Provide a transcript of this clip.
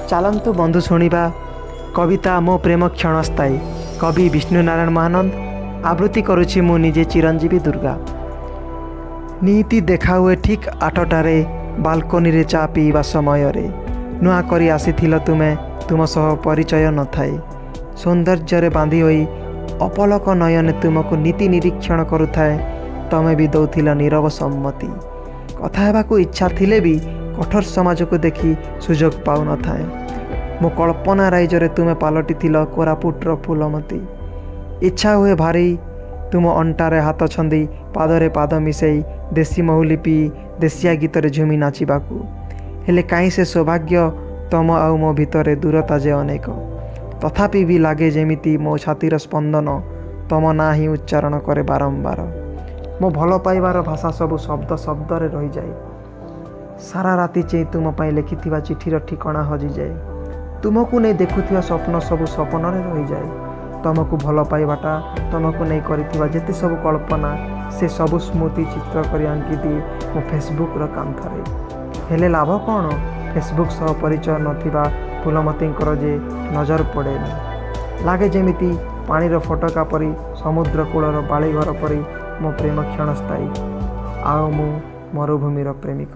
ଚାଲନ୍ତୁ ବନ୍ଧୁ, ଶୁଣିବା କବିତା ମୋ ପ୍ରେମ କ୍ଷଣସ୍ଥାୟୀ, କବି ବିଷ୍ଣୁ ନାରାୟଣ ମହାନନ୍ଦ। ଆବୃତ୍ତି କରୁଛି ମୁଁ ନିଜେ, ଚିରଞ୍ଜୀବୀ ଦୁର୍ଗା। ନିତି ଦେଖା ହୁଏ ଠିକ୍ 8ଟାରେ, ବାଲକୋନିରେ ଚା ପିଇବା ସମୟରେ। ନୂଆ କରି ଆସିଥିଲ ତୁମେ, ତୁମ ସହ ପରିଚୟ ନଥାଏ। ସୌନ୍ଦର୍ଯ୍ୟରେ ବାନ୍ଧି ହୋଇ ଅପଲକ ନୟନେ ତୁମକୁ ନିତି ନିରୀକ୍ଷଣ କରୁଥାଏ। ତମେ ବି ଦଉଥିଲ ନୀରବ ସମ୍ମତି। କଥା ହେବାକୁ ଇଚ୍ଛା ଥିଲେ ବି କଠୋର ସମାଜକୁ ଦେଖି ସୁଯୋଗ ପାଉନଥାଏ। ମୋ କଳ୍ପନା ରାଇଜରେ ତୁମେ ପାଲଟିଥିଲ କୋରାପୁଟର ଫୁଲମତୀ। ଇଚ୍ଛା ହୁଏ ଭାରି ତୁମ ଅଣ୍ଟାରେ ହାତ ଛନ୍ଦି, ପାଦରେ ପାଦ ମିଶାଇ, ଦେଶୀ ମହୁଲି ପିଇ ଦେଶିଆ ଗୀତରେ ଝୁମି ନାଚିବାକୁ। ହେଲେ କାହିଁ ସେ ସୌଭାଗ୍ୟ? ତମ ଆଉ ମୋ ଭିତରେ ଦୂରତା ଯେ ଅନେକ। ତଥାପି ବି ଲାଗେ ଯେମିତି ମୋ ଛାତିର ସ୍ପନ୍ଦନ ତମ ନାଁ ହିଁ ଉଚ୍ଚାରଣ କରେ ବାରମ୍ବାର। ମୋ ଭଲ ପାଇବାର ଭାଷା ସବୁ ଶବ୍ଦ ଶବ୍ଦରେ ରହିଯାଏ। ସାରା ରାତି ଚେଇଁ ତୁମ ପାଇଁ ଲେଖିଥିବା ଚିଠିର ଠିକଣା ହଜିଯାଏ। ତୁମକୁ ନେଇ ଦେଖୁଥିବା ସ୍ୱପ୍ନ ସବୁ ସ୍ୱପ୍ନରେ ରହିଯାଏ। ତମକୁ ଭଲ ପାଇବାଟା, ତମକୁ ନେଇ କରିଥିବା ଯେତେ ସବୁ କଳ୍ପନା, ସେ ସବୁ ସ୍ମୃତି ଚିତ୍ର କରି ଆଙ୍କିଦିଏ ମୋ ଫେସବୁକ୍ର କାନ୍ଥରେ। ହେଲେ ଲାଭ କ'ଣ? ଫେସବୁକ୍ ସହ ପରିଚୟ ନଥିବା ଫୁଲମତୀଙ୍କର ଯେ ନଜର ପଡ଼େନି। ଲାଗେ ଯେମିତି ପାଣିର ଫୋଟକା ପରି, ସମୁଦ୍ର କୂଳର ବାଳିଘର ପରି ମୋ ପ୍ରେମ କ୍ଷଣସ୍ଥାୟୀ, ଆଉ ମୁଁ ମରୁଭୂମିର ପ୍ରେମିକ।